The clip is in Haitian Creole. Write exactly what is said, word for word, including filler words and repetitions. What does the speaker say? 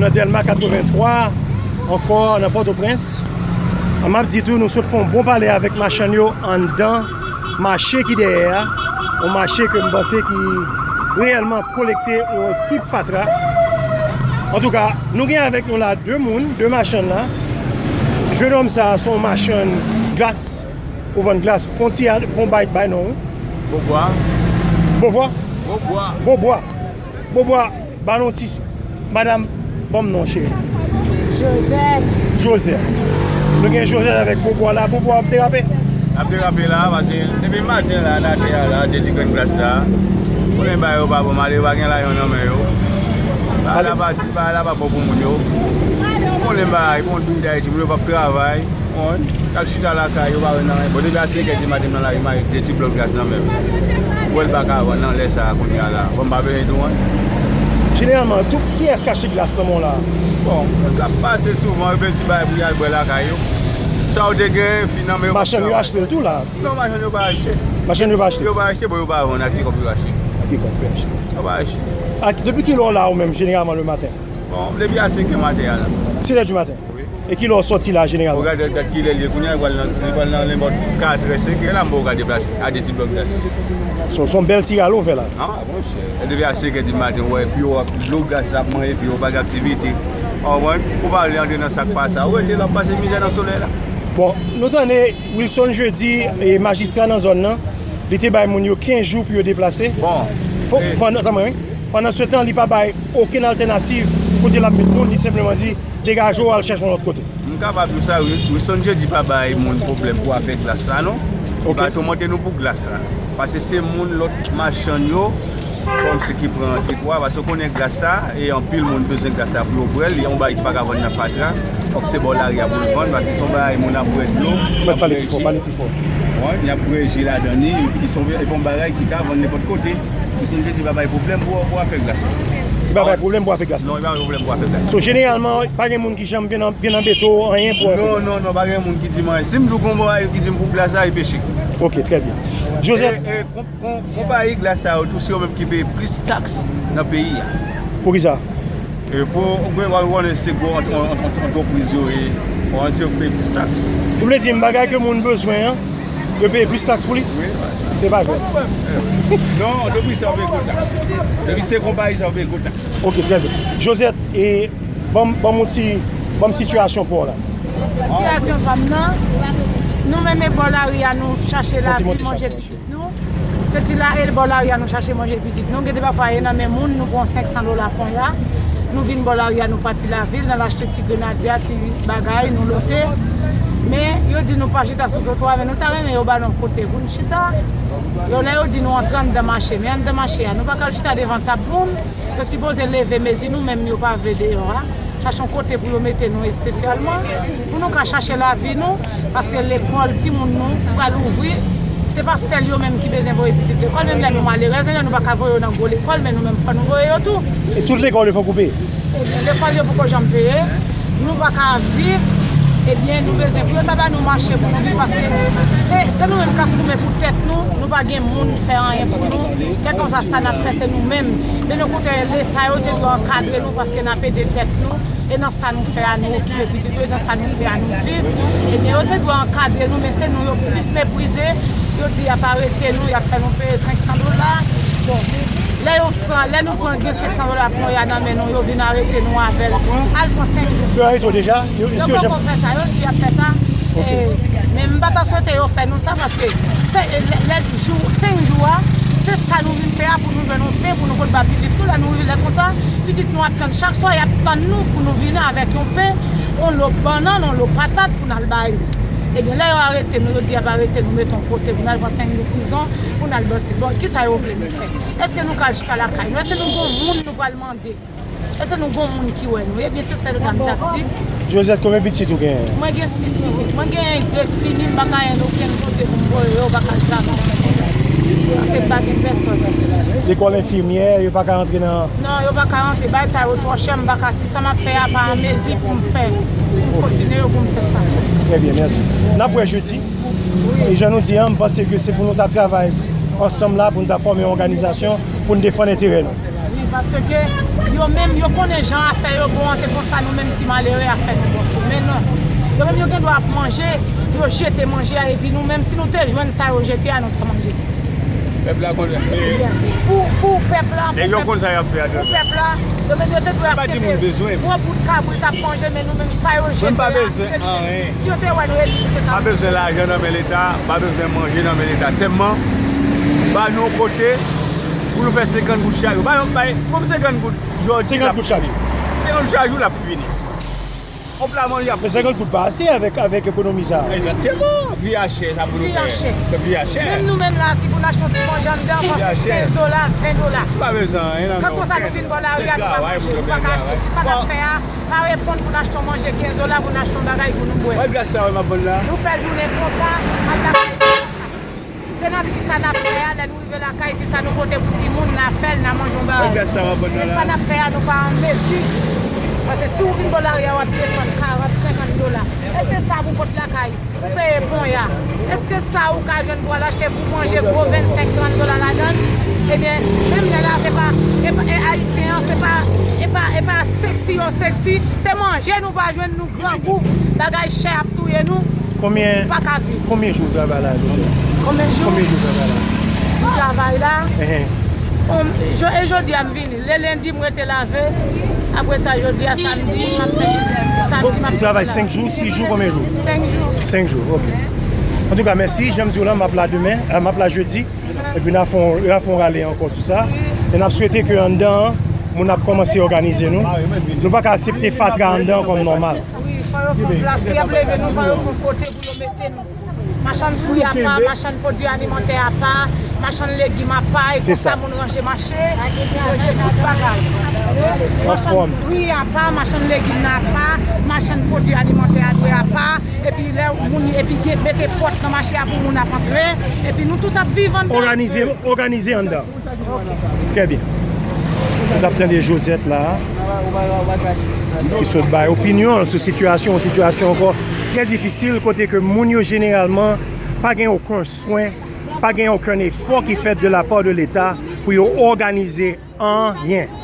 Nan Dèlma katrevenntwa, ankò nan Pòtoprens. M ap di tou, nou sot fè yon bon pale avèk machann yo anndan mache ki dèyè a. Yon mache ke m panse ki reyèlman kolekte yon ekip fatra. Antouka, nou gen avèk nou la de moun, de machann la. Jennonm sa a se yon machann glas, ou vann glas, fè yon ti, fè yon bay, bay non. Bobwa. Bovwa? Bobwa. Bobwa. Bobwa, ba nou ti, madanm, ban m non, cheri. Josette. Josette. Nou gen Josette avèk Bobwa la. Bobwa ap derape? Ap derape la, paske depi maten la, n atè a la, de ti grenn glas la. Konnen bagay yo pa bon, malere pa gen layon nan men yo. Bagay la pa, bagay la pa bon pou moun yo. Konnen bagay, bon, doud Ayiti, moun yo p ap travay. Konprann? Y ap chita lakay yo, pa wè nan anyen. Bon, depi a senk è di maten m nan lari, m ak de ti blòk glas nan men m. Ou wè l pa ka vann nan lè sa a kounye a la. Bon, m pa benyen tou, an. Jeneralman, tout kiyès k achte glas nan men w la? Bon, moun k ap pase souvan, yo peze ti bagay pou y al bwè lakay yo. Sa yo te gen, fin nan men yo p ap travay. Machann yo achte l tou la? Non, machann yo pa achte. Machann yo pa achte? Yo pa achte, bon, yo pa vann. Ak ki kòb yo achte? Ak ki kòb yo achte? Yo pa achte. Ak, depi kilè w la ou menm, jeneralman, le maten? Bon, depi a senk è maten a la. Senk è di maten? Wi. E kilè w sòti la jeneralman? Ou gade dat kilè l ye kounye a, li pral nan, li pral nan lenpòt kat è, senk è la, m poko ka deplase a de ti blòk glas. Se, se yon bèl ti rale w fè la. Ah, monchè. E depi a senk è di maten, ou wè, epi w ap dlo glas la ap manje, epi w pa gen aktivite. Ou konprann? Ou pa vle antre nan sa k pa sa. Ou rete la, w ap pase mizè nan solèy la. Bon, nou tande Wilson Jeudi, e, majistra nan zòn nan, li te bay moun yo kenz jou pou yo deplase. Bon, pandan, tanmen, wi. Pandan se tan, li pa bay okenn altènativ kote l ap met nou, li senpleman di, degaje w, al chèche yon lòt kote. M kapab di w sa, wi. Wilson Jeudi pa bay moun pwoblèm pou afè glas la, non. Li pa toumante nou pou glas la. Paske se moun, lòt machann yo, kòmsi ki pran tripwa, paske w konnen glas la, e anpil moun bezwen glas la pou yo bwè l, li yon bagay ki pa ka vann nan fatra, fòk se bò lari a pou l vann, paske se yon bagay moun ap bwè dlo, y ap bwè ji. Wi, y ap bwè ji ladan li, epi se yon, e pa yon bagay ki ka vann nenpòt kote. Wilson Jeudi pa bay pwoblèm pou, pou afè glas la. Li pa bay pwoblèm pou afè glas la? Non, li pa bay pwoblèm pou afè glas la. So, jeneralman, pa gen moun ki janm vin an, vin anbete w, anyen pou afè glas la? Non, non, non, pa gen moun ki di m anyen. Si m di w gon bagay ki di m pou glas la, e peche. Ok, trè byen. Joseph. E, e, kon-, kon-, konpayi glas sa yo tou, se yo menm ki peye plis taks nan peyi a. Poukisa? E pou, ou gen, ou konnen se gwo ant-, ant-, ant-, antrepriz yo ye, bon, se yo k peye plis taks. Ou vle di m bagay ke moun bezwen an, yo peye plis taks pou li? Wi. Se pa vre. Non, antrepriz sa yo peye gwo taks. Depi se konpayi sa yo peye gwo taks. Ok, trè byen. Josette, e ban m, ban m yon ti, ban m sitiyasyon pa w la. Sitiyasyon pa m nan, nou menm e bò lari a nou chache lavi, manje pitit nou. Se ti la, e bò lari a nou chache manje pitit nou. Gen de pafwa e nan men moun, nou pran senk san dola ponya. Nou vin bò lari a, nou pati lavil, n al achte ti grenadya, ti bagay, nou lote. Men, yo di nou pa chita sou twotwa, men nou ta renmen yo ba nou kote pou n chita. Yo, lè yo di nou antre anndan mache, men anndan mache a, nou pa ka al chita devan tab moun. Yo sipoze leve mezi nou menm yo pa vle deyò a. Chache yon kote pou yo mete nou espesyalman, pou nou ka chache lavi nou, paske lekòl timoun nou pral ouvri, se pa sèl yo menm ki bezwen voye pitit lekòl, menm lè nou malerèz, lè nou pa ka voye yo nan gwo lekòl, men nou menm fò nou voye yo tou. E tout lekòl yo fòk koupe? Lekòl yo poko janm peye, nou pa ka viv, ebyen nou bezwen pou yo ta ba nou mache pou nou viv, paske se, se nou menm k ap goumen pou tèt nou, nou pa gen moun fè anyen pou nou, kèlkanswa sa n ap fè, se nou menm. De nou kote, Leta yo te dwe ankadre nou, paske n ap ede tèt nou, e nan sa nou fè a, nou okipe pitit yo, e nan sa nou fè a, nou viv. Ebyen, yo te dwe ankadre nou, men se nou yo plis meprize. Yo di y ap arete nou, y ap fè nou peye senk san dola. Bon, lè yo pran, lè nou pran gen senk san dola ponya nan men nou, yo vin arete nou avè l. Al pran senk jou. Yo arete w deja? Yo, yo poko fè sa, yo di y ap fè sa. Ok. E, men m pa ta swete yo fè nou sa, paske se, lè, lè jou, senk jou a, se sa nou vin fè a pou nou jwenn yon pen pou nou pot ba pitit nou. Lè nou rive lè konsa, pitit nou ap tann, chak swa y ap tann nou pou nou vini avèk yon pen, yon lo bannann, yon lo patat pou n al ba yo. Ebyen, lè yo arete nou, yo di y ap arete nou, mete yon kote pou n al pran senk jou prizon, pou n al danse. Bon, kisa yo vle nou fè? Èske nou ka al chita lakay nou? Èske nou gon moun nou pral mande? Èske nou gon moun ki wè nou? Ebyen, se sèl sa m t ap di. Josette, konbyen pitit ou genyen? Mwen gen sis pitit. Mwen gen de fini, m pa ka jwenn okenn kote pou m voye yo, yo pa ka al travay. Paske m pa gen pèsòn. Lekòl enfimyè, yo pa ka rantre nan... Non, yo pa ka rantre. Bagay sa yo twò chè, m pa ka. Ti sa m ap fè a pa an mezi pou m fè, pou m kontinye yo, pou m fè sa. Trè byen, mèsi. N ap wè jedi. Wi. E jan nou di a, m panse ke se pou nou ta travay ansanm la, pou nou ta fòme yon òganizasyon, pou n defann enterè nou. Wi, Paske yo menm, yo konnen jan afè yo bon an, se konsa nou menm ti malere afè nou bon tou. Men non, yo menm yo gen dwa ap manje, yo jete manje a, epi nou menm, si nou te jwenn sa yo jete a, nou t ap manje. Pèp la konn. Pou, pou pèp la, pou pèp, pou pèp la, yo menm yo te dwe ap kenbe gwo bout kabrit ap manje, men nou menm sa yo jete a, se nou menm. Si yo te wè nou, yo te ka. Pa bezwen lajan nan men Leta, pa bezwen manje nan men Leta. Sèlman, ba nou yon kote pou nou fè senkant goud chak jou. Ba yon, ba yon senkant goud jodi. Senkant goud chak jou. Senkant goud chak jou, l ap fini. On pla manje ap. Men senkant goud pa ase avèk, avèk ekonomi sa a. Egzakteman. Vi a chè, sa pou nou fè. Vi a chè. Vi a chè. Menm nou menm la, si pou n achte yon ti manje anndan, fò se kenz dola, ven dola. Si pa bezwen anyen nan men w. Kankou sa nou vin bò lari a, nou pa manje, nou pa ka achte. Ti sa n ap fè a, pa reponn pou n achte yon manje kenz dola, pou n achte yon bagay pou nou bwè. Wè glas sa wè m ap vann la. Nou fè jounen konsa, n ap lakay. Se nan ti sa n ap fè a, lè nou rive lakay, ti sa nou pote pou timoun, n a fè l, n a manje yon bagay. Men sa n ap fè a, nou pa an mezi. Paske si w vin bò lari a, w ap defann karant, senkant dola. E se sa pou w pot lakay, pou w peye pon a. Èske sa ou ka jwenn pou al achte pou manje gwo vennsenk, trant dola ladan l? Ebyen, menm lè la, se pa, e pa, e ayisyen an, se pa, e pa, e pa seksi yo seksi, se manje nou pa jwenn, nou grangou, bagay chè ap touye nou. Konbyen, pa ka viv. Konbyen jou w travay la jodi a? Konbyen jou? Konbyen jou w travay la? M travay la. Enhen. Bon, jo-, e jodi a m vini. Le lendi, m rete lave. Apre sa, jodi a, samdi, m ap fè, samdi, m ap fè travay. Ou travay senk jou, sis jou, konbyen jou? Senk jou. Senk jou, ok. Antouka, mèsi. Jan m di w la, m ap la demen, eh, m ap la jedi. Epi n a fè yon, n a fè yon rale ankò sou sa. E n ap swete ke anndan an, moun ap kòmanse òganize nou. Nou pa ka aksepte fatra anndan an kòm nòmal. Wi, fò yo fè yon plas, si y ap leve nou, fò yo fè yon kote pou yo mete nou. Machann fwi apa, machann pwodui alimantè apa, machann legim apa, e konsa moun ranje mache, ranje tout bagay. Machann fwi apa, machann legim nan apa, machann pwodui alimantè a dwe apa, epi lè moun, epi gen, mete pòt nan mache a pou moun ap antre, epi nou tout ap viv anndan. Òganize, òganize anndan. Trè byen. Nou t ap tande Josette la, ki sot bay opinyon l sou sitiyasyon, yon sitiyasyon ankò trè difisil, kote ke moun yo jeneralman pa gen okenn swen, pa gen okenn efò ki fèt de la part de Leta pou yo òganize anyen.